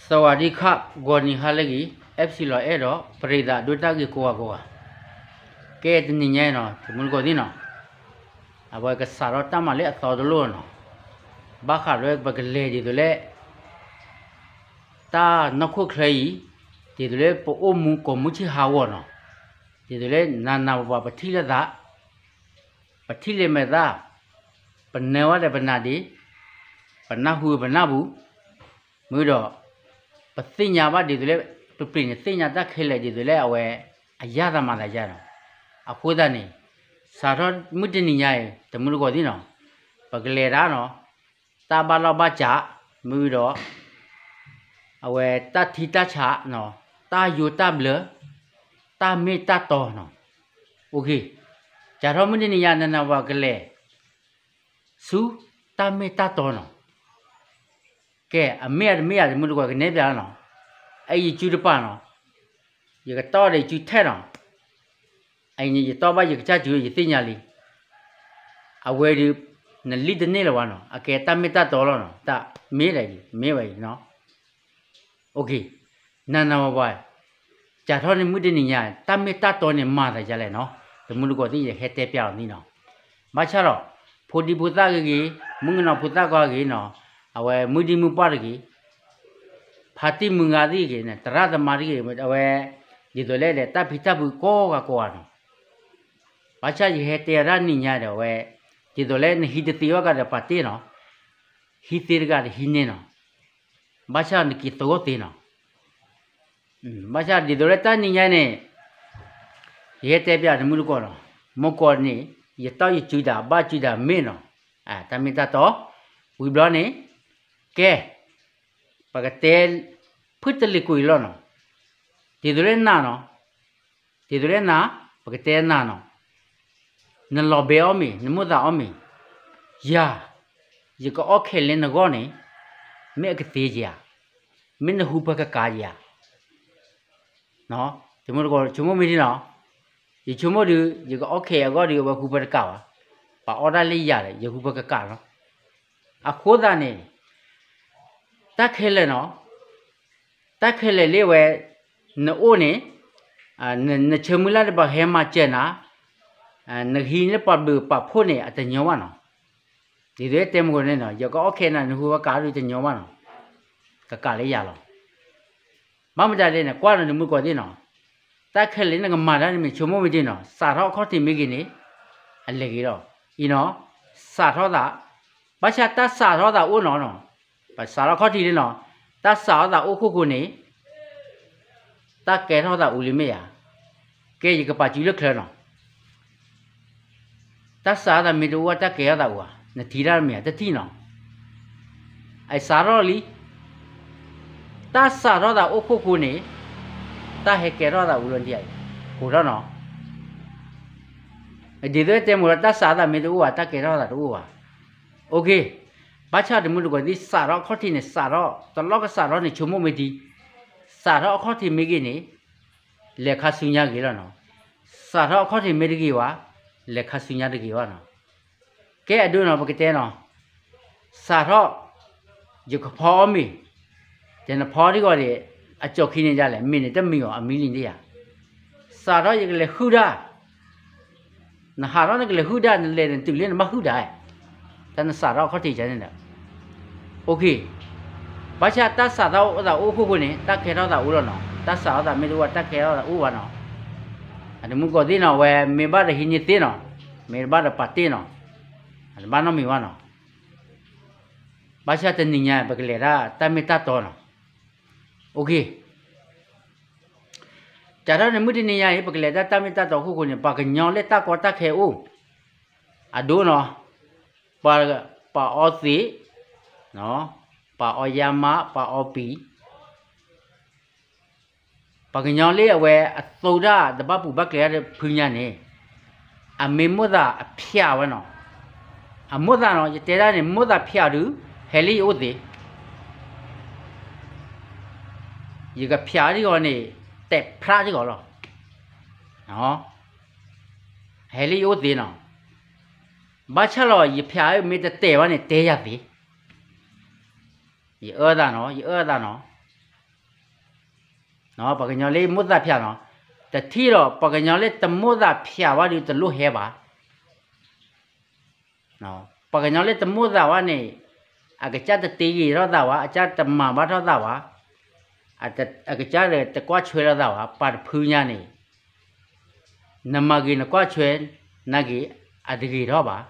သဝးဒံခၣ် ဂီၤနံၤဟါလၢအဂ့ၤ အဲၣ်ပစံလီၤအဲၣ်ဒီး ပရ့သးဒိတၢ်ဂ့ၢ်ကိးဂၤကိးဂၤ, ကဲတနံၤညါအံၤနီၤ တမူတကိးသ့ၣ်နီၤ, အဝဲကစးထီၣ်တၢ်မၤလၢအသီတလိၣ်နီၤ, ဘၣ်ဃးလၢပကလဲၤဒ်သိးလၢ တၢ်နီၢ်ခိၣ်ချၢအံၤ, ဒ်သိးလၢပအိၣ်မူကိးမုၢ်ဆ့ၣ်ဟးဂီၤနီၤ, ဒ်သိးလၢနၤနၤပှၤပှၤပထံၣ်လိာ်သး, ပထံၣ်လိာ်မဲာ်သၣ်, ပနၢ်ဝဲဒီးပနၢ်ဒ့, ပနၢ်ဟူပနၢ်ပူၤ, မ့ၢ်ဒီး ပသ့ၣ်ညါဘၣ်ဒ်သိးလၢ ပပျ့ၤန့ၣ်သ့ၣ်ညါတၢ်ခဲလၢာ်ဒ်သိးလၢအဝဲ အယၢ်သးမၤသးယါနီၤ, အဃိသတးန့ၣ် စးထီၣ်မုၢ်တနံၤညါအံၤ တမူတကိးသ့ၣ်နီၤ, ပကလဲၤဒၣ်နီၤ, တၢ်ဘၣ်လီၢ်ဘၣ်စး, မ့ၢ်ဒီး အဝဲတၢ်ထံတၢ်ဆး, တၢ်ယိတၢ်ဘျၢ, တၢ်မ့ၢ်တၢ်တီနီၤ, စးထီၣ်မုၢ်တနံၤညါ နနၢ်ပှၤကလဲၤ ဆူတၢ်မ့ၢ်တၢ်တီနီၤ, ကဲ အမ့ၢ်အတမ့ၢ်ဧါ တမူတကိးကနဲၣ်ပျးလီၤနီၤ, အအံၤယစုတပာ်နီၤ, ယကတီၢ်ဒီးယစုထဲနီၤ, အအံၤန့ၣ် ယတီၢ်ဘၣ်ယကစၢ်စု ယသ့ၣ်ညါလံ, အဝဲဒုး နလံၣ်တန့ၢ်လၢၤဘၣ်နီၤ, အကဲတၢ်မ့ၢ်တၢ်တီလီၤနီၤ, တၢ်မ့ၢ်ဒ်အံၤ မ့ၢ်ဝဲအံၤနီၤ နနၢ်ပှၤ, စးထီၣ်န့ၣ်မုၢ်တနံၤညါ တၢ်မ့ၢ်တၢ်တီန့ၣ်မၤသးယါလဲၣ်နီၤ, တမူတကိးသ့ၣ် ယဟဲတဲပျးလီၤန့ၣ်နီၤ, ဘၣ်ဆၣ်ဒီး ဖိဒံဖိသၣ်ဂ့ၤဂ့ၤ, မုၣ်ကနီၤဖိသၣ်ခွါဂ့ၤနီၤ, အဝဲမုၢ်ဒံမုၢ်ပှၢ်တဂ့ၤ, ဖါတံၢ်မုၢ်ဂၤသ့ၣ်ဂ့ၤ, သရၣ်သမါတဂ့ၤ, အဝဲ ဒ်သိးလၢဒီး တၢ်ဖံးတၢ်ဖုးကိးဂၤကိးဂၤနီၤ, ဘၣ်ဆၣ်ယဟဲတဲအီၤတၢ်နံၤညါဒီး အဝဲ ဒ်သိးလၢနဟံးတသ့ဝဲကဒီးပာ်တ့ၢ်နီၤ, ဟံးသ့တဂၤဒီးဟံးန့ၢ်နီၤ, ဘၣ်ဆၣ်နက့ၤသဂီၢ်သ့နီၤ, ဘၣ်ဆၣ်ဒ်သိးလၢတၢ်နံၤညါန့ၣ် ယဟဲတဲပျးတမူတကိးနီၤ, မုၢ်ကိးန့ၣ် ယတီၢ်ယစုတၢ် ဘၣ်စုတၢ်မ့ၢ်နီၤ, တၢ်မ့ၢ်တၢ်တီ, ဝံၤဘျီန့ၣ် ကဲ ပကတဲ ဖုတလ့ၤကွံာ်လီၤနီၤ, ဒ်သိးလၢနၤနီၤ, ဒ်သိးလၢနၤ, ပကတဲနၤနီၤ, နလီၤဘဲအီၣ်မ့ၤ နမိၣ်သးအီၣ်မ့ၤ, ယၤ, ယကအီၣ်ခဲလၢနဂီၢ်န့ၣ် မ့ၢ်အကသ့ဧါ, မ့ၢ်နဟူဖၢကကးဧါ တမူတကိး ဆိကမိၣ်မ့ၢ်ဒ်နီၤ, ယဆိကမိၣ်ဒုး ယကအီၣ်ခဲအဂီၢ်ဒုး အဝဲဟူဖၢတကးဘၣ်, ပှၤအီၣ်တၢ်လၢယၤဒီး ယဟူဖၢကကးလီၤ, အဃိသတးန့ၣ် တၢ်ခဲလၢာ်နီၤ, တၢ်ခဲလၢာ်လၢအဝဲ နအိၣ်န့ၣ် နဆၢမုၢ်လၢ်လၢပှၤဟဲမၤစၢၤနၤ, နဟံးလၢပှၤဘျုးပှၤဖှိၣ်န့ၣ် အတညီဘၣ်နီၤ, ဒ်သိးတဲမုၢ်ကိးန့ၣ်နီၤ, ယကအီၣ်ခဲနၤ နဟူဖၢကးဒုးတညီဘၣ်နီၤ, ကကးလၢယၤလီၤ, ဘၣ်မတၤလဲၣ်န့ၣ် ကွၢ်နီၤတမူတကိးသ့ၣ်နီၤ, တၢ်ခဲလၢာ်နကမၤတၢ်န့ၣ်မ့ၢ်ဆိကမိၣ်မ့ၢ်ဒ်နီၤ, စးထီၣ်အခီၣ်ထံးမ့ၢ်ဂ့ၤန့ၣ် အလဲၤဂ့ၤလီၤ, အံၤနီၤ, စးထီၣ်သး, ဘၣ်ဆၣ်တၢ်စးထီၣ်သးအိၣ်နီၤနီၤ, ပစးထီၣ်အခီၣ်ထံးလံနီၤ, တၢ်စးထီၣ်သးအိၣ်ခိၣ်ဃိန့ၣ် တၢ်ကဲထီၣ်သးအိၣ်လံမ့ၢ်ဧါ, ကဲယကပာ်စုလၢချၢနီၤ တၢ်စးထီၣ်သးမ့ၢ်တအိၣ် တၢ်ကဲထီၣ်သးအိၣ်ဧါ, နထံၣ်တၢ်မ့ၢ်ဧါ တထံၣ်နီၤ, အစးထီၣ်လံ, တၢ်စးထီၣ်သးအိၣ်ခိၣ်ဃိန့ၣ် တၢ်ဟဲကဲထီၣ်သးအိၣ်လီၤဒ်အံၤ, ကိးထီၣ်နီၤ ဒ်သိးတဲမုၢ်လီၤ တၢ်စးထီၣ်သးမ့ၢ်တအိၣ်ဘၣ် တၢ်ကဲထီၣ်သးတအိၣ်ဘၣ်, ဘၣ်ဆၣ်တမူတကိးသ့ၣ် စးထီၣ်အခီၣ်ထံးန့ၣ် စးထီၣ် တလီၢ်ကစးထီၣ်န့ၣ် ဆိကမိၣ်မ့ၢ်ဒ်, စးထီၣ်အခီၣ်ထံးမ့ၢ်ဂ့ၤန့ၣ် လဲၤခါဆူညါဂ့ၤလီၤနီၤ, စးထီၣ်အခီၣ်ထံးမ့ၢ်တဂ့ၤဘၣ် လဲၤခါဆူညါတဂ့ၤဘၣ်နီၤ, ကဲအဒိနီၤ ပကတဲနီၤ, စးထီၣ် ယကဖီအီၣ်မ့ၤ, တဲနဖီထံဂီၤန့ၣ် အကၠီၣ်ခံန့ၣ်ဒ်လဲၣ် မ့ၢ်န့ၣ်တမံၤအီၤ အမံၤလံန့ၣ်ယါ, စးထီၣ်ယကလဲၤဟုၣ်ဒၣ် နဟးထီၣ်နကလဲၤဟုၣ်ဒၣ် နလဲၤနတုၤလၢနဘၣ်ဟုၣ်ဒၣ်, တၢ်နစးထီၣ်အခီၣ်ထံးန့ၣ်ဒီး, ဘၣ်ဆၣ်တၢ်စးထီၣ်သးအိၣ်ခိၣ်ဃိန့ၣ် တၢ်ကဲထီၣ်သးအိၣ်လီၤနီၤ, တၢ်စးထီၣ်သးမ့ၢ်တအိၣ် တၢ်ကဲထီၣ်သးအိၣ်ဘၣ်နီၤ, အတမူတကိးသ့ၣ်နီၤ အဝဲမ့ၢ်ဘၣ်ဒီးဟံးန့ၢ်သ့နီၤ, မ့ၢ်တဘၣ်ဒီးပာ်တ့ၢ်နီၤ, အတဘၣ်နီတမံၤဘၣ်နီၤ, ဘၣ်ဆၣ်တနံၤညါ ပကလဲၤတၢ်တၢ်မ့ၢ်တၢ်တီနီၤ, စးထီၣ်န့ၣ်မုၢ်တနံၤညါအံၤ ပကလဲၤတၢ်တၢ်မ့ၢ်တၢ်တီအခိၣ်ဃိန့ၣ် ပှၤကညီလၢတၢ်ကီတၢ်ခဲအိၣ်, အဒိနီၤ, ပှၤအီသံး, ပှၤအီယါမး ပှၤအီပံၤ, ပှၤကညီလၢအဝဲအသိတၢ်တဘၣ်ပူၤဘၣ်ကျဲၤတဖုညါန့ၣ်, အမ့ၢ်မိၣ်သးအဖျးဝဲနီၤ, အမိၣ်သးနီၤ ယတဲဒၣ်န့ၣ် မိၣ်သးဖျးဒုး ဟဲလၢယအိၣ်သ့, ယကဖျးထံဂီၤန့ၣ် တဲာ်ဖျးထံဂီၤလီၤ, ဟဲလၢယအိၣ်သ့နီၤ, ဘၣ်ဆၣ်လီၤ ယဖျးမ့ၢ်တတဲာ်ဘၣ်န့ၣ် တဲယၤသ့ ယအၢသးနီၤ ယအၢသးနီၤ, ပှၤကညီလၢမိၣ်သးဖၠးနီၤ, တထံၣ်ဒီးပှၤကညီလၢတမိၣ်သးဖၠးဝဲဒီးတလိၣ်ဟဲဘၣ်. ပှၤကညီလၢတမိၣ်သးဝဲန့ၣ် အကစၢ်တတ့ဂ့ၤထီၣ်သးဝဲ, အကစၢ်တမၤဘၣ်ထီၣ်သးဝဲ, အကစၢ်ဒီးတကွၢ်ဆွဲလိာ်သးဝဲ, ပှၤတဖုညါန့ၣ် နမၤဂ့ၤနကွၢ်ဆွဲ နာ်က့ၤ အတဂ့ၤထီၣ်ဘၣ်.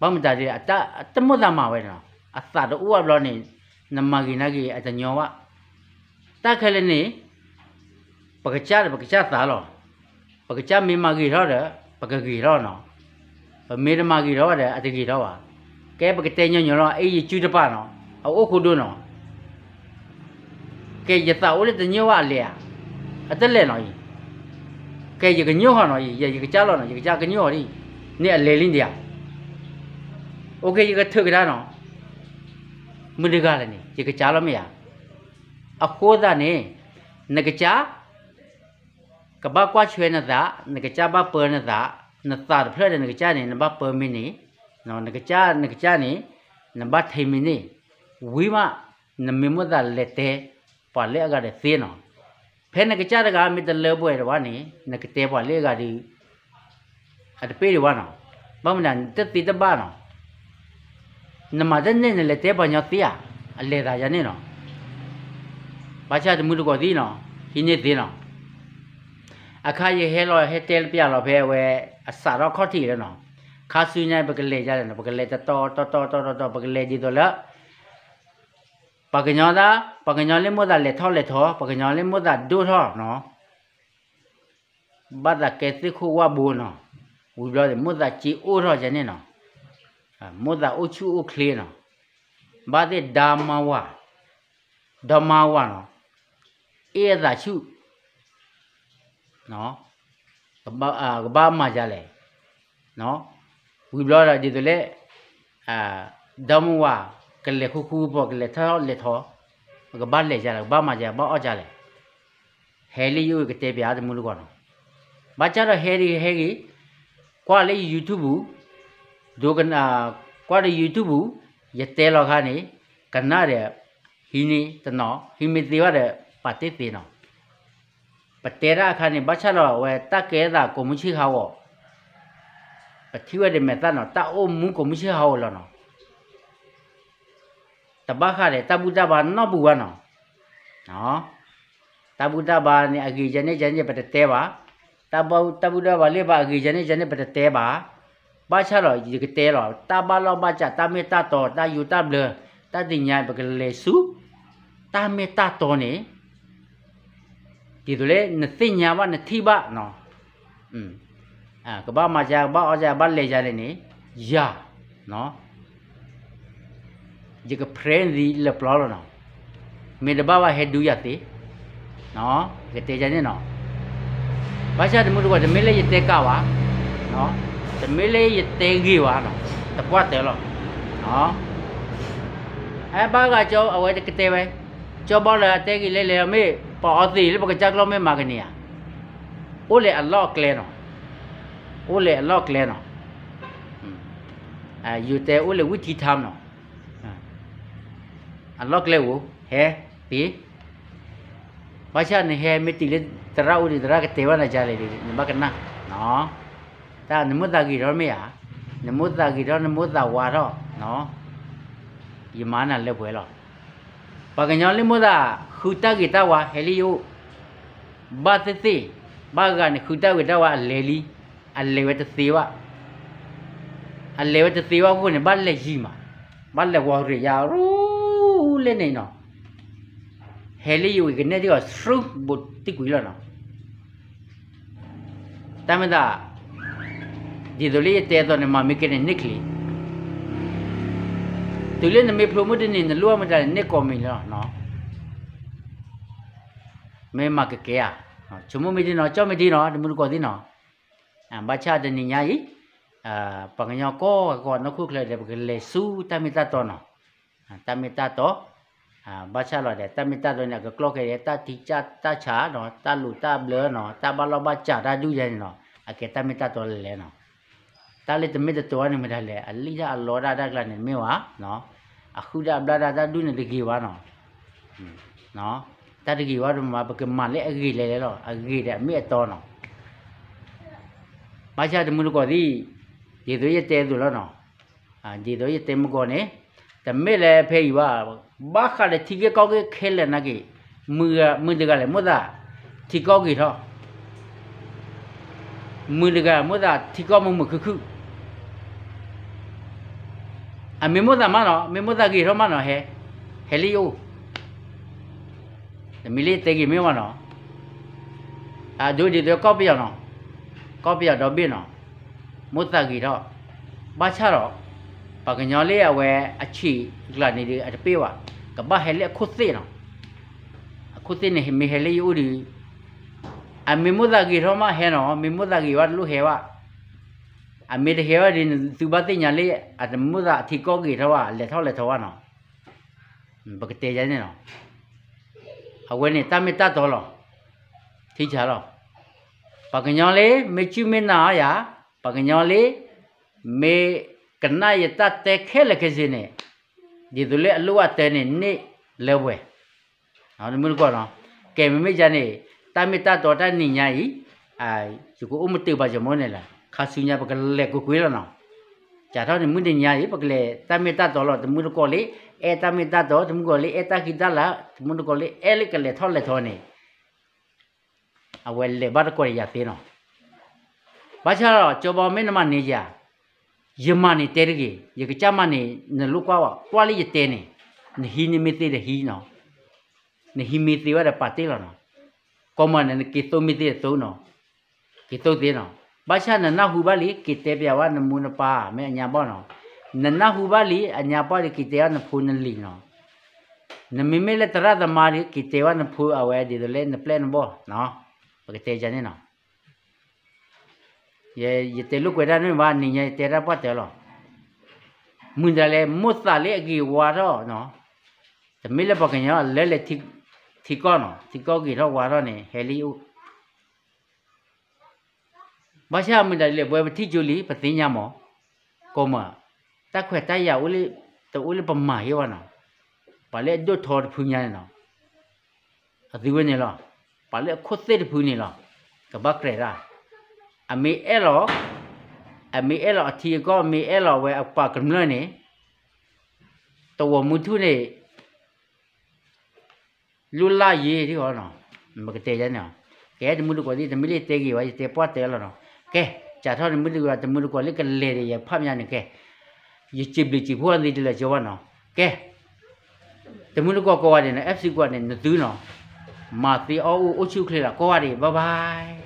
ဘၣ်မတၤဒ်လဲၣ်, တမိၣ်သးမၤဝဲန့ၣ်, အသးတအိၣ်အဘျီန့ၣ် နမၤဂ့ၤနာ်က့ၤ အတညီဘၣ်. တၢ်ခဲလၢာ်န့ၣ် ပကစၢ်ဒီးပကစၢ်သးလီၤ. ပကစၢ်မ့ၢ်မၤဂ့ၤထီၣ်ဒီး ပကဂ့ၤထီၣ်နီၤ. ပမ့ၢ်တမၤဂ့ၤထီၣ်ဘၣ်ဒီး အတဂ့ၤထီၣ်ဘၣ်. ကဲပကတဲညီညီလီၤ, အ့ၣ်ယစုတပာ်နီၤ, အအိၣ်ခိၣ်ဒိၣ်နီၤ. ကဲယသးအိၣ်လၢတညိၣ်ဘၣ်အလဲၤဧါ, အတလဲၤနီၤအံၤ. ကဲယကညိၣ်ဃီနီၤအံၤ, ယကစၢ်လီၤနီၤ, ယကစၢ်ကညိၣ်ဃီဒ်, န့ၣ်အလဲၤလံဒံးဧါ. အိၣ်ကဲ ယကထုးကဒါနီၤ, မုၢ်တဂၤလၢာ်န့ၣ် ယကစၢ်လီၤမ့ၢ်ဧါ. အဃိသတးန့ၣ် နကစၢ် ကဘၣ်ကွၢ်ဆွဲနသး, နကစၢ်ဘၣ်ပၢနသး, နသးတဖျၢၣ်ဒီးနကစၢ်န့ၣ် နဘၣ်ပၢမ့ၢ်န့ၣ်, နကစၢ် နကစၢ်န့ၣ် နဘၣ်ထဲမ့ၢ်န့ၣ်, ဝံၤမး နမ့ၢ်မိၣ်သးလဲၤတဲ ပှၤလၢအဂၤဒီးသ့နီၤ. ဖဲနကစၢ်တဂၤမ့ၢ်တလၢပှဲၤဒီးဘၣ်န့ၣ် နကတဲပှၤလၢအဂၤဒီး အတပ့ၢ်ဒံးဘၣ်နီၤ. ဘၣ်မနုၤ နတသ့တဘၣ်နီၤ. နမၤတန့ၢ်နလဲၤတဲပှၤကညီသ့ဧါ, အလဲၤသးယၤန့ၣ်နီၤ. ဘၣ်ဆၣ်တမုၢ်တကိးသ့ၣ်နီၤ, ဟံးန့ၢ်သ့နီၤ. အခါယဟဲလီၤဟဲတဲပျးလီၤဖဲအဝဲ အစးထီၣ်ခီၣ်ထံးလၢနီၤ, ခါဆူညါပကလဲၤယၤလဲၣ်နီၤ, ပကလဲၤတတီၤတတီၤတတီၤတတီၤ ပကလဲၤဒ်သိးလၢ ပှၤကညီသး, ပှၤကညီလၢမိၣ်သးလဲၤထီၣ်လဲၤထီ, ပှၤကညီလၢမိၣ်သးဒိၣ်ထီၣ်နီၤ, ဘၣ်သးကဲသ့ၣ်ခိၣ်ဝၣ်ဘိနီၤ, ဝံၤဘျီန့ၣ် မိၣ်သးစ့အိၣ်ထီၣ်ယၤန့ၣ်နီၤ, မိၣ်သးအိၣ်ဆူၣ်အိၣ်ချ့နီၤ, ဘၣ်သ့ၣ်ဒါမါဝၤ, ဒါမါဝၤနီၤ, အ့ၣ်အသးဆူၣ် ကဘၣ်မၤယၤလဲၣ်. ဝံၤဘျီဒီးဒ်သိးလၢ ဒီမါဝၤ ကလဲၤဃူဃူဖိး ကလဲၤထီၣ်လဲၤထီ, ကဘၣ်လဲၤယၤလဲၣ်, ကဘၣ်မၤယၤ ကဘၣ်အီၣ်ယၤလဲၣ်. ဟဲလၢယအိၣ်ကတဲပျးတမုၢ်တကိးနီၤ. ဘၣ်ဆၣ်ဒီးဟဲဒံးဟဲဂ့ၤ, ကွၢ်လၢယ YouTube, ဒိကနၣ်, ကွၢ်ဒီး YouTube, ယတဲလီၤခါန့ၣ် ကနၣ်ဒီး ဟံးန့ၢ်တနီၤ, ဟံးမ့ၢ်သ့ဘၣ်ဒီး ပာ်တ့ၢ်သ့နီၤ. ပတဲတၢ်အခါန့ၣ် ဘၣ်ဆၣ်ဒီးအဝဲတၢ်ကဲထီၣ်သးကိးမုၢ်ဆ့ၣ်ဟးဂီၤ, ပထံၣ်ဝဲဒ်မဲာ်သၣ်နီၤ, တၢ်အိၣ်မူကိးမုၢ်ဆ့ၣ်ဟးဂီၤလီၤနီၤ. တဘၣ်ဃးဒီးတၢ်ဘူၣ်တၢ်ဘါနီတပူၤဘၣ်နီၤ. တၢ်ဘူၣ်တၢ်ဘါန့ၣ် အဂ့ၤယၤန့ၣ်ယၤန့ၣ် ပတတဲဘၣ်. တၢ်ဘူၣ်တၢ်ဘါလၢပှၤအဂ့ၤယၤန့ၣ်ယၤန့ၣ် ပတတဲဘၣ်. ဘၣ်ဆၣ်ဒီးယကတဲလီၤ, တၢ်ဘၣ်လီၢ်ဘၣ်စး တၢ်မ့ၢ်တၢ်တီ တၢ်ယိးတၢ်ဘျၢ တၢ်တနံၤညါ ပကလဲၤဆူ တၢ်မ့ၢ်တၢ်တီန့ၣ် ဒ်သိးလၢနသ့ၣ်ညါဘၣ် နထံၣ်ဘၣ်နီၤ. ကဘၣ်မၤစၢၤ ကဘၣ်အီၣ်စၢၤ ဘၣ်လဲၤယၤလဲၣ်န့ၣ် ယၤ ယက pray နသံလၢပျီလီၤနီၤ. မ့ၢ်တဘၣ်ဘၣ် ဟဲဒုးယၤသ့, ယကတဲယၤန့ၣ်နီၤ. ဘၣ်ဆၣ်တမုၢ်တကိး တမ့ၢ်လၢယတဲကးဘၣ်, တမ့ၢ်လၢယတဲဂ့ၤဘၣ်နီၤ, တပှၢ်တၢၢ်လီၤ. အဲ ဘၣ်ဂၤကၠီ အဝဲတကတဲဝဲ, ကၠီဘီလၢအတဲဂ့ၤလဲၤလဲၤ မ့ၢ်ပှၤအီသံးလၢပကစၢ်ကျီၢ်မ့ၢ်မၤကန့ၢ်ဧါ, အိၣ်လဲၤအလီၢ်အကျဲနီၤ, အိၣ်လဲၤအလီၢ်အကျဲနီၤ. ယိၤတဲအိၣ်လဲၤဝံထံထါနီၤ, အလီၢ်ကျဲဧိၤ ဟဲသ့, ဘၣ်ဆၣ်နဟဲမ့ၢ်တုၤလၢသရၣ်အိၣ်ဒီး သရၣ်ကတဲဘၣ်နၤယၤလဲၣ်ဒီး နဘၣ်ကနၣ်, တၢ်နမိၣ်သးဂ့ၤထီၣ်မ့ၢ်ဧါ, နမိၣ်သးဂ့ၤထီၣ် နမိၣ်သးဝါထီၣ်, ယမၤနၤလၢပှဲၤလီၤ. ပှၤကညီလၢမိၣ်သးဃုတၢ်ဂ့ၤတၢ်ဝါ ဟဲလၢယအိၣ်, ဘၣ်သ့ၣ်သ့ၣ်, ဘၣ်ဂၤန့ၣ် ဃုတၢ်ဂ့ၤတၢ်ဝါအလဲၤလံ, အလဲၤဝဲတသ့ဘၣ်. အလဲၤဝဲတသ့ဘၣ်အဃိန့ၣ် ဘၣ်လဲၤယံၤမး, ဘၣ်လဲၤဝီၤရ့ၣ်ယါရူလဲၣ်န့ၣ်နီၤ. ဟဲလၢယဝံၤကနဲၣ်ဒံးအီၤ ဆှုဘိးတံၢ်ကွံာ်လီၤနီၤ. တၢ်မ့ၢ်သး ဒ်သိးလၢယတဲအသိးန့ၣ် မၤမ့ၢ်ကဲန့ၣ်န့ၢ်ချ့, တုၤလၢနမ့ၢ်ဖျိမုၢ်တနံၤ နလိၣ်အမတၤန့ၣ် န့ၢ်ကိးမံၤလီၤ. မ့ၢ်မၤကကဲဧါ, ဆိကမိၣ်မ့ၢ်ဒ်နီၤ ကၠီမ့ၢ်ဒ်နီၤ တမုၢ်တကိးသ့ၣ်နီၤ. ဘၣ်ဆၣ်တနံၤညါအံၤ ပှၤကညီကိးဂၤကိးနီၢ်ခိၣ်ချၢဒီး ပကလဲၤဆူတၢ်မ့ၢ်တၢ်တီနီၤ. တၢ်မ့ၢ်တၢ်တီ, ဘၣ်ဆၣ်လီၤဒီး တၢ်မ့ၢ်တၢ်တီန့ၣ် အကကျီၢ်ခဲဒီး တၢ်ထံၣ်တၢ်ဆးနီၤ, တၢ်လိၤတၢ်ဘျၢနီၤ, တၢ်ဘၣ်လီၢ်ဘၣ်စးတၢ်ဒုးယဲန့ၣ်နီၤ, အကဲတၢ်မ့ၢ်တၢ်တီလဲၣ်လဲၣ်နီၤ. တၢ်လၢတမ့ၢ်တတီန့ၣ်မတၤလဲၣ်, အလံၣ်တၢ်အလီတၢ်တၢ်ကျါန့ၣ်တမ့ၢ်ဘၣ်, အဃုတၢ်အဘျၣ်တၢ်တၢ်ဒုးန့ၣ်တဂ့ၤဘၣ်နီၤ. တၢ်တဂ့ၤဘၣ်တမၤ ပကမၤလၢအဂ့ၤလဲၤလဲၤလီၤ. အဂ့ၤဒီးအမ့ၢ်အတီနီၤ. ဘၣ်ဆၣ်တမုၢ်တကိးသ့ၣ်, ဒ်သိးယတဲအသိးလီၤနီၤ, ဒ်သိးယတဲမုၢ်ကီၢ်န့ၣ်, တမ့ၢ်လၢဖဲအံၤဘၣ်, ဘၣ်ဃးဒီးထံဂ့ၢ်ကီၢ်ဂ့ၢ်ခဲလၢာ်နာ်က့ၤ, မုၢ်တဂၤလဲၣ်မိၣ်သး, ထံကီၢ်ဂ့ၤထီၣ် မုၢ်တဂၤမိၣ်သးထံကီၢ်မုာ်မုာ်ခုၣ်ခုၣ်, အမ့ၢ်မိၣ်သးမးနီၤ, မ့ၢ်မိၣ်သးဂ့ၤထီၣ်မးနီၤ, ဟဲ, ဟဲလၢယအိၣ်, တမ့ၢ်လၢယတဲဂ့ၤမ့ၢ်ဝဲနီၤ, အဒိဒ်သိးကီၢ်ပယီၤနီၤ, ကီၢ်ပယီၤဒီဘ့ၣ်နီၤ, မိၣ်သးဂ့ၤထီၣ်, ဘၣ်ဆၣ်ဒီး, ပှၤကညီလၢအဝဲအဆံးအကျါန့ၣ်ဒီး အတပ့ၢ်ဘၣ်, ကဘၣ်ဟဲလၢအခိၣ်သ့ၣ်နီၤ, အခိၣ်သ့ၣ်န့ၣ်မ့ၢ်ဟဲလၢယအိၣ်ဒီး အမ့ၢ်မိၣ်သးဂ့ၤထီၣ်မးဟဲနီၤ, မ့ၢ်မိၣ်သးဂ့ၤဝဲတလိၣ်ဟဲဘၣ်, အမ့ၢ်တဟဲဘၣ်ဒီး သုဘၣ်သ့ၣ်ညါလၢ အတမိၣ်သးအထံကီၢ်ဂ့ၤထီၣ်ဘၣ် လဲၤထီၣ်လဲၤထီဘၣ်နီၤ, ပကတဲယၤန့ၣ်နီၤ, အဝဲန့ၣ်တၢ်မ့ၢ်တၢ်တီလီၤ, ထံဆါလီၤ, ပှၤကညီလၢ မ့ၢ်ကုၢ်မ့ၢ်နၢ်အီၤယၤ, ပှၤကညီလၢ မ့ၢ်ကနၣ်ယတၢ်တဲခဲလၢာ်ခဲဆ့န့ၣ်, ဒ်သိးလၢအလိၣ်အတၢ်န့ၣ်န့ၢ်လၢပှဲၤ တမုၢ်တကိးနီၤ, ကဲမ့မ့ၢ်ယၤန့ၣ်, တၢ်မ့ၢ်တၢ်တီတၢ်နံၤညါအံၤ, ယကအိၣ်မုာ်တ့ၢ်ဘၣ်ယမိၢ်န့ၣ်လီၤ, ခါဆူညါပကလဲၤကွ့ၢ်ကွ့ၢ်လီၤနီၤ, စးထီၣ်န့ၣ်မုၢ်တနံၤညါအံၤ ပကလဲၤတၢ်မ့ၢ်တၢ်တီလီၤ, တမုၢ်တကိးလၢ အဲၣ်တၢ်မ့ၢ်တၢ်တီ, တမုၢ်တကိးလၢအဲၣ်တၢ်ခံတၢ်လၢ, တမုၢ်တကိးလၢအဲၣ်လၢကလဲၤထီၣ်လဲၤထီန့ၣ် အဝဲလဲၤဘၣ်တကိးဒီးယၤသ့နီၤ, ဘၣ်ဆၣ်ဒီး ကၠီဘီမ့ၢ်နမၤန့ၢ်ယၤ, ယမၤန့ၢ်တဲတဂ့ၤ, ယကစၢ်မၤန့ၢ် နလိၣ်ကွၢ်ဘၣ်, ကွၢ်လၢယတဲန့ၣ်, နဟံးန့ၢ်မ့ၢ်သ့ဒီးဟံးနီၤ, နဟံးမ့ၢ်သ့ဝဲဒီးပာ်တ့ၢ်လီၤနီၤ, ကိးမးန့ၣ် နက့ၤသိမ့ၢ်သ့သိနီၤ, က့ၤသိသ့နီၤ, ဘၣ်ဆၣ်နနၢ်ဟူဘၣ်လံ က့ၤတဲပျးဝဲနမိၢ်နပၢ် မ့ၢ်အညါဘီၣ်နီၤ, နနၢ်ဟူဘၣ်လံ အညါဘီၣ်ဒီးက့ၤတဲဝဲနဖိနလံၤနီၤ, နမ့မ့ၢ်လၢသရၣ်သမါဒီး က့ၤတဲဝဲနဖိအဝဲဒ်သိးလၢနပျဲၢ်နဘီၣ်, ပကတဲယၤန့ၣ်နီၤ ယတဲလိာ်ကွဲးတၢ်န့ၣ်ဘၣ် နံၤညါယတဲတၢ်ပှၢ်တၢၢ်လီၤ, မုၢ်တၤလဲၣ် မိၣ်သးလၢအဂ့ၤဝါထီၣ်နီၤ, တမ့ၢ်လၢပှၤကညီလၢလဲၤ ထံကီၢ်နီၤ, ထံကီၢ်ဂ့ၤထီၣ်ဝါထီၣ်န့ၣ် ဟဲလံအိၣ်, ဘၣ်ဆၣ်မုၢ်တၤလဲၣ် ပဝဲပထံၣ်ကၠိလံ ပသ့ၣ်ညါမး, ကိးမး, တၢ်ခွဲးတၢ်ယာ်အိၣ်လၢ, တအိၣ်လၢပမၤဟ့ၣ်ဝဲနီၤ, ပှၤလၢအဒိၣ်ထီတဖုညါန့ၣ်နီၤ အသုဝဲန့ၣ်လီၤ, ပှၤလၢအခိၣ်သ့ၣ်တဖုန့ၣ်လီၤ, ကဘၣ်ကြၢးတၢ်, အမ့ၢ်အဲၣ်လီၤ, အမ့ၢ်အဲၣ်လီၤအထံအကီၢ် မ့ၢ်အဲၣ်လီၤဝဲအပှၤကမျၢၢ်န့ၣ်, တဝီၤမုၢ်ထူၣ်န့ၣ် လိၣ်လၢ်ယ့ၤဒ်အီၤနီၤ, ပကတဲယၤန့ၣ်, ကဲတမုၢ်တကိးသ့ၣ် တမ့ၢ်လၢယတဲဂ့ၤဝဲ ယတဲပှၢ်တၢၢ်လီၤနီၤ, ကဲ, စးထီၣ်တမုၢ်တကိး တမုၢ်တကိးလၢကလဲၤဒီးယဖးမးန့ၣ်ကဲ, ယစံးဘျုးစံးဖှိၣ်အီၤသ့ဒ်လဲၣ်ကၠီဘၣ်နီၤ, ကဲ တမုၢ်တကိးကိးဂၤဒဲးန့ၣ် FC ကိးဂၤဒဲးန့ၣ် နသုနီၤ, မၤသ့အီၣ်အိၣ်အိၣ်ဆူၣ်အိၣ်ချ့လီၤ ကိးဂၤဒဲး bye bye.